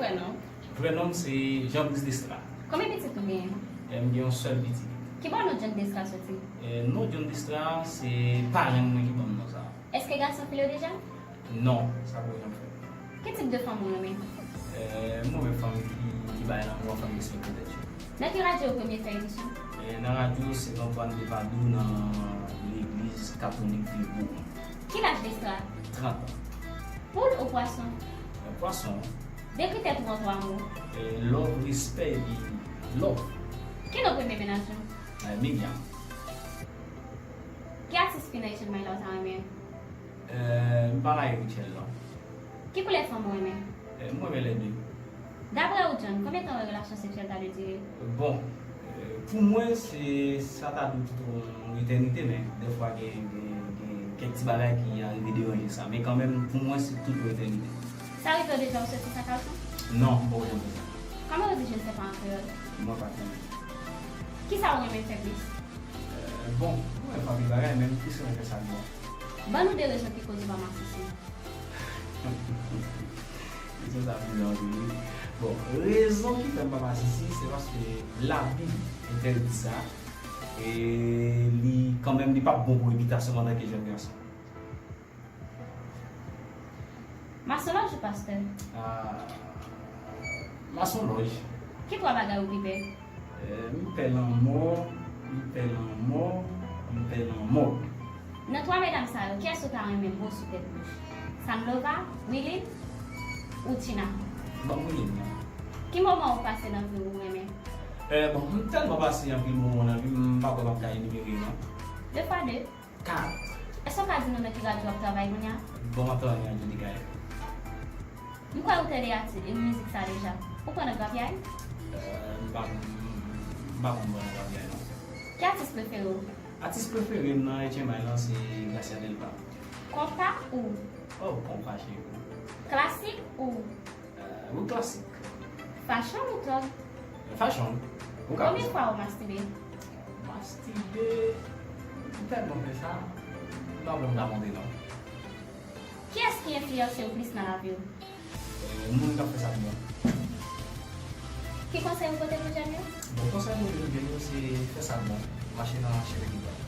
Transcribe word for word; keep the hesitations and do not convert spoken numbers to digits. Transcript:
Vrè non? Vrè non m se Jean Brice Destra. Konbyen pitit ou genyen? E, m gen yon sèl pitit. Ki bò non John Destra soti? E, non John Destra, se parenn mwen ki ban m non sa a. Èske gason file w deja? Non, sa poko janm fèt. Ki tip de fanm ou renmen? E, m renmen fanm ki, ki bay lanmou, fanm ki respekte tèt yo. Nan ki radyo ou premye fè emisyon? E, nan radyo Sent Antwàn de Padou, nan legliz katolik Vye Bougon. Ki laj Destra? Trant an. Poul ou pwason? E, pwason. Dekri tèt ou an twa mo. E, love, respè epi love. Ki non premye mennaj ou? E, Miriam. Ki atis pi nan Echanj May la ou ta renmen? E, m pa rayi Rutshelle non. Ki koulè fanm ou renmen? E, m renmen lè de. Daprè ou, John, konbyen tan yon relasyon seksyèl ta dwe dire? Bon, e, pou mwen, se, sa ta dwe tout yon etènite, men dèfwa gen, gen, gen kèk ti bagay ki arive deranje sa. Men kanmenm, pou mwen, se tout yon etènite. Sa rive w deja ou soti san kalson? Non, m poko janm fè sa. Kòman yo di je ne sais pas an kreyòl? Mwen pa konnen. Kisa ou renmen fè plis? E, bon, m renmen fè anpil bagay, men m plis renmen fè sa k bon. Ban nou de rezon ki koz ou pa masisi. Kesyon sa bizè anpil, wi. Bon, rezon ki fè m pa masisi, se paske Labib entèdi sa. E li, kanmenm, li p ap bon pou repitasyon m antanke jèn gason. Masonlòj ou pastè? Ah, masonlòj. Ki twa bagay ou pi pè? Eh, m pè lanmò, m pè lanmò, m pè lanmò. Nan twa medam sa yo, kiyès ou ta renmen bo sou tèt bouch? Sanlova, Wilin ou Tina? Ban m Wilin nan. Ki moman ou pase nan vi w ou renmen? Eh, bon, m tèlman pase anpil moman nan vi m, m pa kwè m ap ka enimere yo non. De fwa de. Kat. Èske w ka di nou nan ki radyo w ap travay kounye a? Bon, m ap travay nan Radyo Dega F M. M kwè ou tande ati-, e mizik sa deja. Ou konn grapyay? Eh, m pa, m pa konn pran grapyay non. Ki atis prefere w? Atis prefere m nan H M I lan se Gracia Delva. Konpa ou? Oh, konpa cheri. Klasik ou? Eh, wi, klasik. Fashion ou thug? Fashion. Ou ka. Konbyen fwa ou mastibe? Mastibe, m tèlman fè sa, m pa konn ta konte non. Kiyès ki enfliyanse w plis nan lavi w? Eh, moun k ap fè sa pou mwen. Ki konsèy ou pote pou jèn yo? Bon, konsèy mwen pou jèn yo se fè sa k bon, mache nan chemen ki dwat.